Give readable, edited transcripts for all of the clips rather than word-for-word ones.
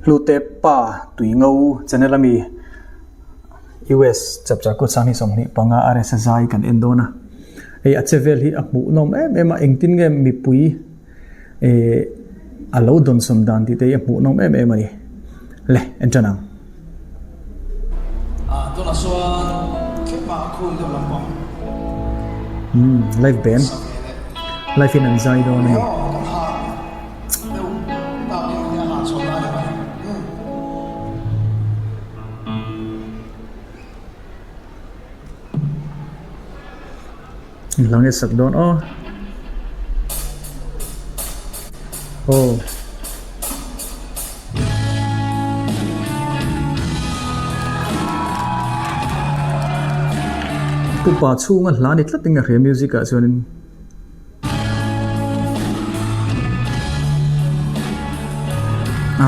Hlute pa tuingo channel ami US chapchar kut sang hi 25 RS zai kan en dawn a. Hei a che vel hi a hmuhnawm em em a, engtin nge mipui eh a lo dawnsawn dan tih te hi a hmuhnawm em em a ni. Le en tan ang. Umm live band live in an zai dawn a ni. Hla nge sak dawn aw. Aw. Pupa chhunga hla ni tlat in a hria music ah chuanin.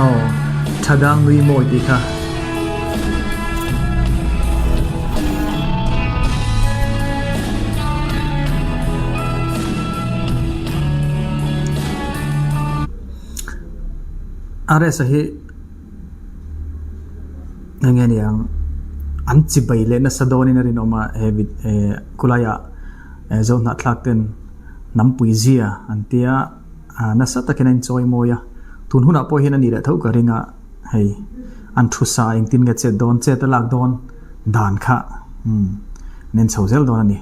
Aw, tha dang nui mawi tih kha. RS-a hi eng nge niang an chibai leh nasa dawnin a rinawm a he khawlaiah Zohnahthlak ten Hnampui zia an tia nasa takin a inchawi mawi a, tun hunah pawh hian a nih leh tho ka ring a, hei an thu sa engtin nge chet dawn, chet a lak dawn dan kha an en chho zel dawn a ni.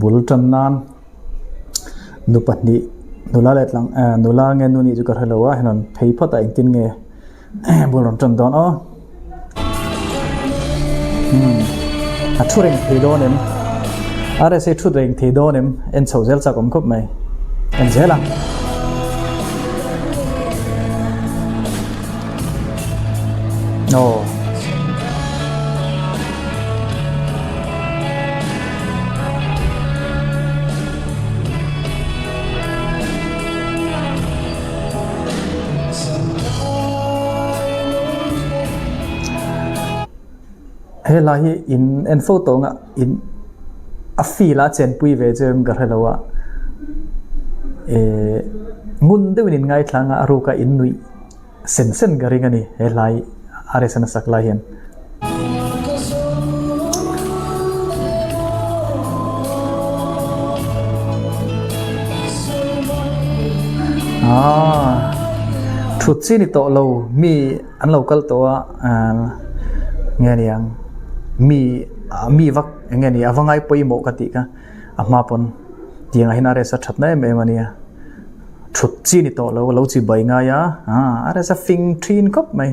Bul tan nan nu pahnih nula leh tlang eh nula nge nu nih chu ka hre lo a hei rawn phei phawt a engtin nge bul rawn tan dawn aw umm a thu reng thei dawn em rsa thu reng thei dawn em en chho zel chak awm khawp mai en zel ang. Aw. He lai hi in en fo tawh ang a in a feel a chenpui ve chu em ka hre lo a ehh ngun deuhin in ngaithla ang a a ruka in nuih sen sen ka ring a ni he hlai RS an a sak lai hian. Aaa thut chi ni tawh lo mi an lo kal tawh a ahh nge niang mi mi vak eng nge ni a va ngai pawimawh ka tih kha a hma pawn tiang ah hian a rest a that na em em a nia thut chi ni tawh lo lo chi bai ngai a aaa a rest a fing thin khawp mai.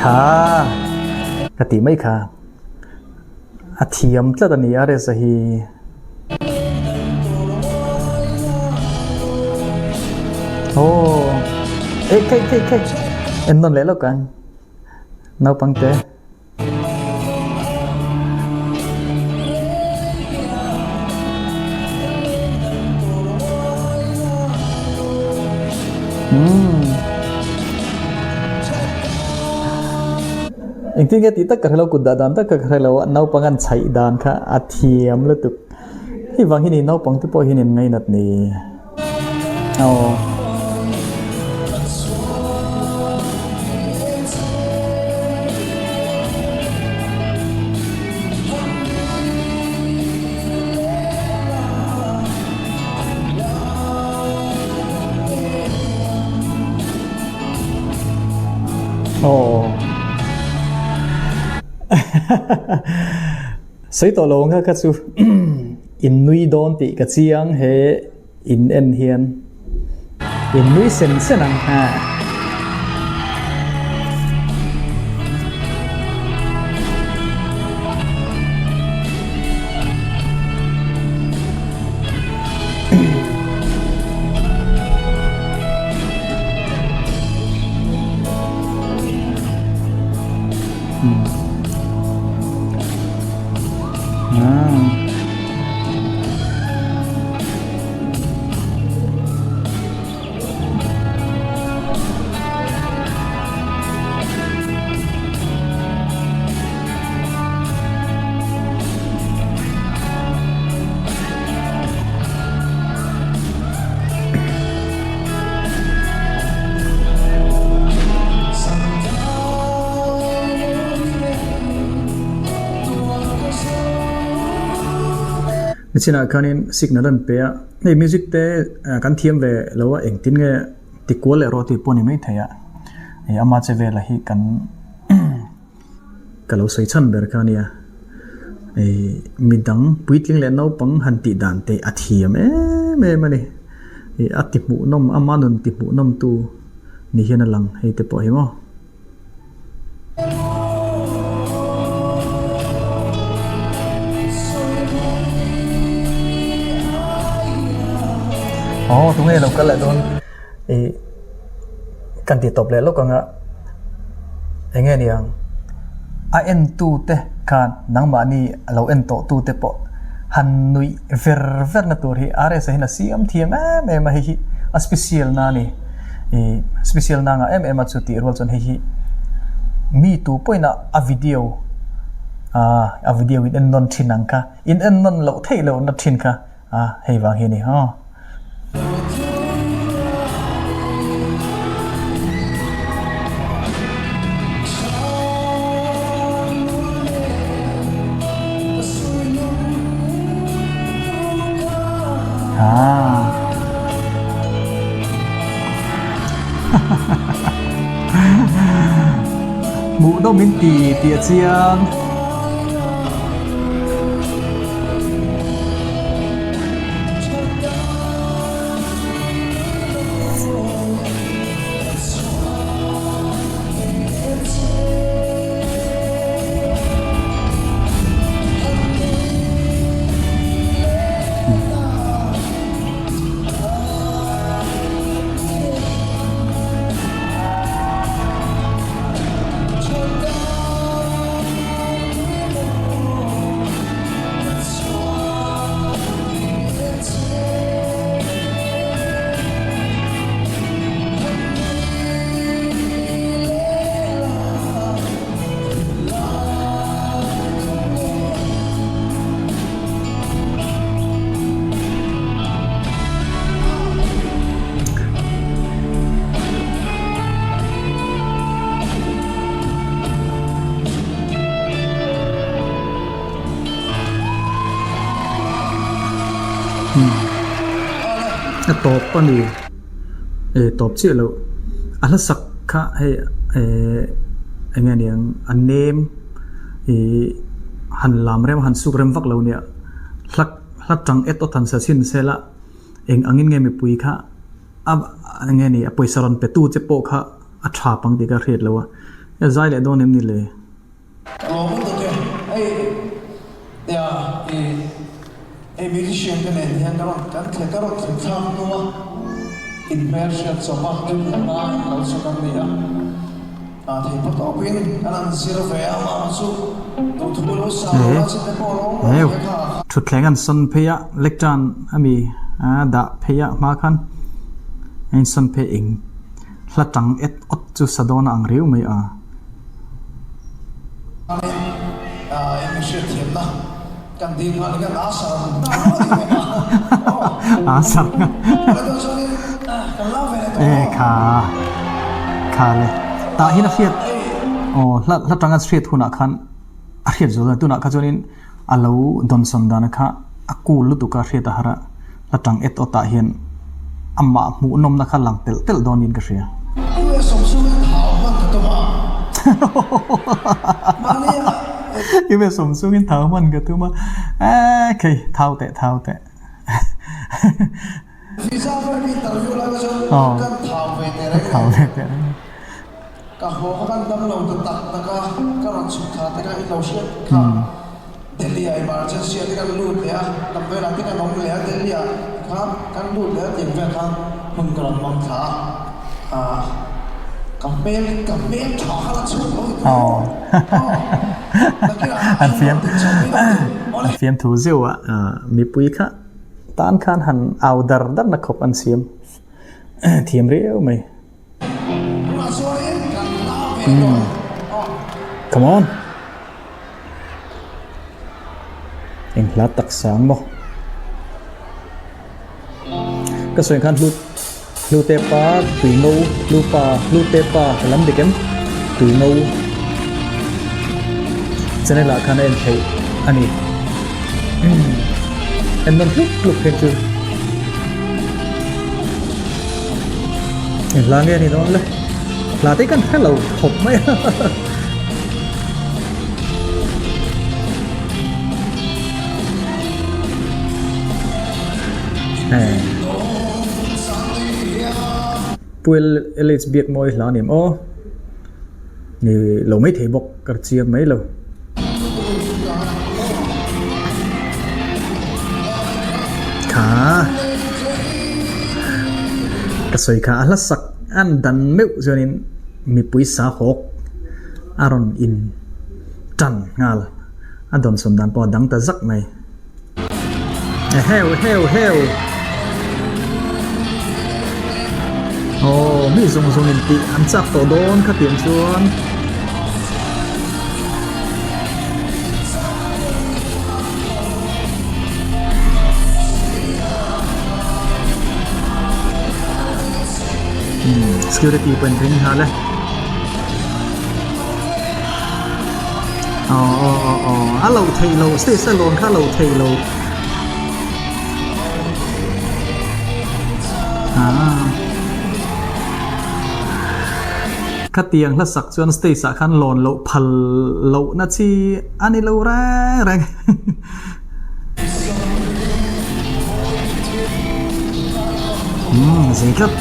Kha ka tih mai kha a thiam tlat a ni a resa hi. Aw eh kei kei kei en nawn leh lawk ang naupang te. Umm. Engtin nge tih tak ka hre lo, kut dah dan tak ka hre lo a, naupang an chhaih dan kha a thiam lutuk. Hei vang hi ni naupang te pawh hian in ngainat ni. Aw. Aw. Sawi tawh lo ang kha kha chu in nui dawn tih ka chiang he in en hian in nui sen sen ang ha. Nichinah khanin signal an pe a, hei music te kan thiam ve lo a engtin nge tikual leh rawh tih pawh a ni maithei a, ama che vela hi kan. Ka lo sawi chhan ber kha ania, ih midang puitling leh naupang han tih dan te a thiam em em a ni. Ih a ti hmuhnawm ama nun ti hmuhnawm tu ni hian a lang hei te pawh hi maw. Aw tunge lo kal leh dawn ih. Kan ti tawp leh lawk ang a, eng nge niang a en tu te khan nangmahni a lo en tawh tu te pawh han nuih ver ver na tur hi RS a hian a siam thiam em em a, hei hi a special na a ni, ih special na ngah em em a chu tih rual chuan hei hi mi tu pawhin a a video ah a video in en nawn thin ang kha in en nawn loh theih loh na thin kha. A, hei vang hi a ni haw. Hmuh dawm in ti tih a chiang. A tawp a ni eh tawp chiah loh a hla sak kha hei eh eng nge niang a nem ih han lam rem han suk rem vak lo nia hla hla tang et awt han sa chhin sela eng angin nge mipui kha a eng nge ni a pawisa rawn pe tu che pawh kha a tha pang tih ka hriat lo a, e zai leh dawn em ni le? Ka lawm lutuk e, hei nia i hei musician te nen hian ka rawn kan thle ka rawn thlen thlak hnu a in hmel hriat chawp a hla in lo chhuk an ni a. Heu, thutthleng an sawn phei a, lectern ami a dah phei a hma khan a insawn phei eng hla tang et awt chu sa dawn a ang riau mai a. E kha kha le tah hian a hriat aw hla hla tanga hriat hunah khan a hriat zual a tunah kha chuanin a lo dawnsawn dan kha a cool lutuk a hriat a har a hla tang et awt ah hian amah hmuhnawmna kha lang telh telh dawn in ka hria. Ive sawm chungin thau hman ka tum a, eeh khei thau teh thau teh. Aw ka thau ve teh reng. An fiam an fiam thu zeuh a mipui kha tan khan han au dar dar na khawp an siam thiam riau mai. Come on. Eng hla tak sang maw? Ka sawi khan hlu hlute pa tui ngo hlu pa hlute pa ka lam dik em tui ngo channel ah khan a en theih a ni en nawn hluk hluk phei chu eng hla nge a ni dawn le hla te kan hre lo khawp mai a. Pu LH biak mawi hla ni maw ni lo mai thei bawk ka chiang mai lo. Kha ka sawi kha a hla sak an dan meuh chuanin mipui sa hawk a rawn in tan nghal a dawnsawn dan pawh a dang ta zak mai. Eheu eheu eheu Aw mi zawng zawng in tih an chak tawh dawn kha tiang chuan Security pawh in ring nghal e. Aw aw aw aw a lo theih lo stage a lawn kha a lo theih lo ah khatiang hla sak chuan stage ah khan lawn loh phal loh na chi a ni lo reng reng umm zei tlat.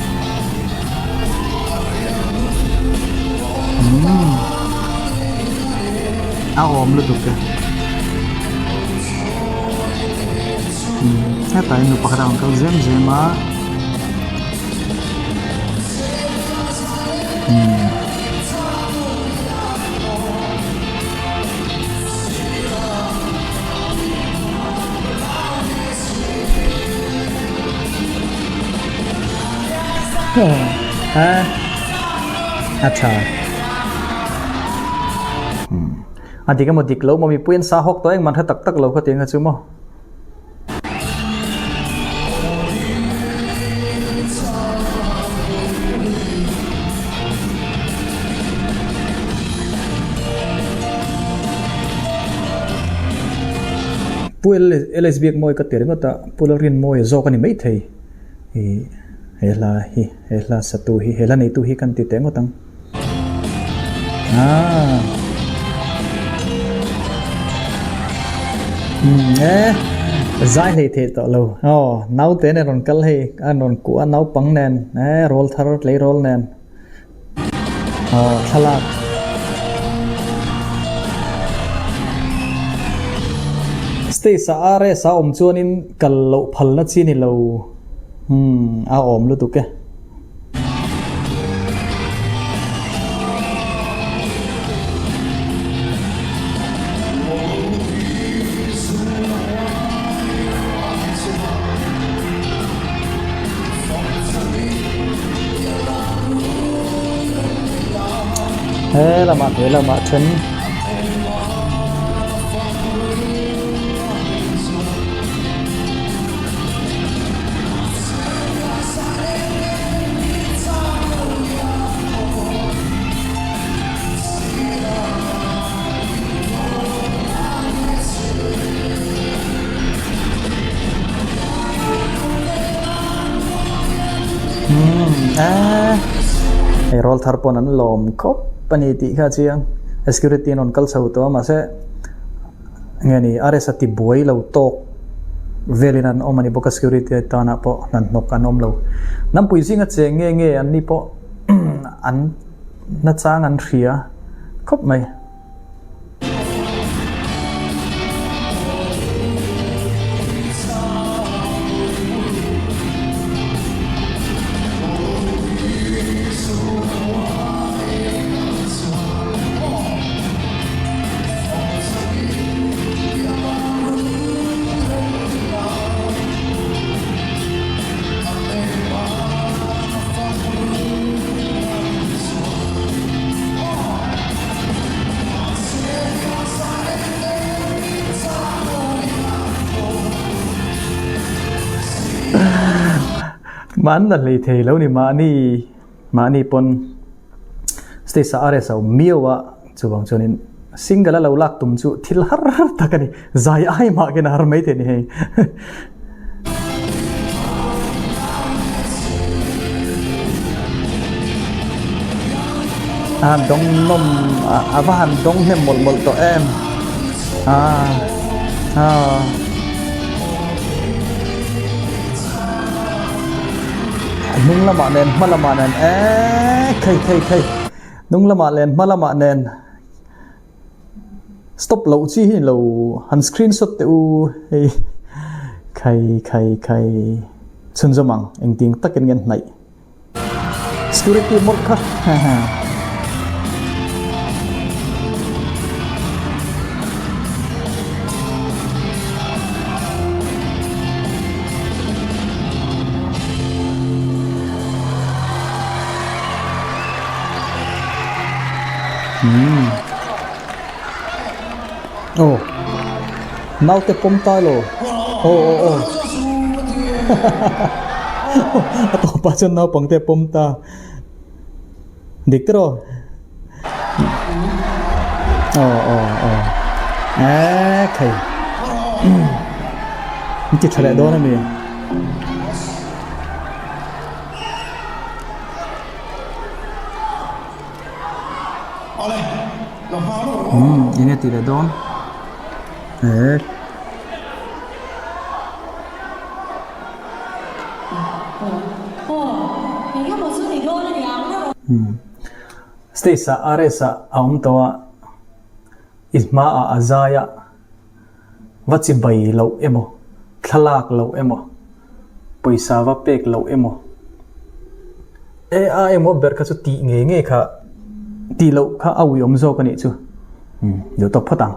Umm a awm lutuk e umm hetah hian nu pakhat a rawn kal zem zem a umm. A tha. A dik emaw dik lo maw mipui an sa hawk tawh engmah hre tak tak lo kha tiang kha chu maw. Pu LS Biakmawia ka ti ringawt a, Pu Lalrinmawia zawk a ni maithei i he hla hi, he hla satu hi, he hla neitu hi kan ti teh ngawt ang. Aaa. Umm e, zai hlei theih tawh lo. Aw, naute nen rawn kal hei, an rawn kuah a naupang nen, e rawl thar tleirawl nen. Aw thlalak. Stage ah RS a awm chuanin kal loh phalna chi ni lo. Umm a awm lutuk e. He lamah he lamah then. Eeh hei rawl thar pawn an lawm khawp a ni tih kha a chiang. Security an rawn kal chho tawh a mahse nge ni RS a ti buai lo tawk velin an awm a ni bawk a security tanah pawh hna hnawk an awm lo. Nampui zinga cheng nge nge an ni pawh an nachang an hria khawp mai. Mahni la hlei thei lo ni mahni mahni pawn stage ah RS a awm miau a chuvang chuanin single a lo lak tum chu thil har har tak a ni zai ai mah khian a har mai thei a ni hei. A han dawng nawm a va han dawng hnem mawlh mawlh tawh em a a hnung lamah nen hma lamah nen eee khei khei khei hnung lamah nen hma lamah nen. Stop loh chi hi lo han screenshot teh u hei khai khai khai chhunzawm ang engtin takin nge an hnaih security mawlh kha haha. Umm aw naute pawm ta elaw aw aw aw a tawpah chuan naupangte a pawm ta dik tiraw aw aw aw eee thei an ti tha leh dawn a mi. Umm eng nge tih leh dawn eee. Umm stage ah RS ah a awm tawh a i hmaah a zai a va chi bai loh emaw thlalak loh emaw pawisa va pek loh emaw e a emaw ber kha chu tih ngei ngei kha tih loh kha a uiawm zawk a nih chu umm duh tawk phawt ang.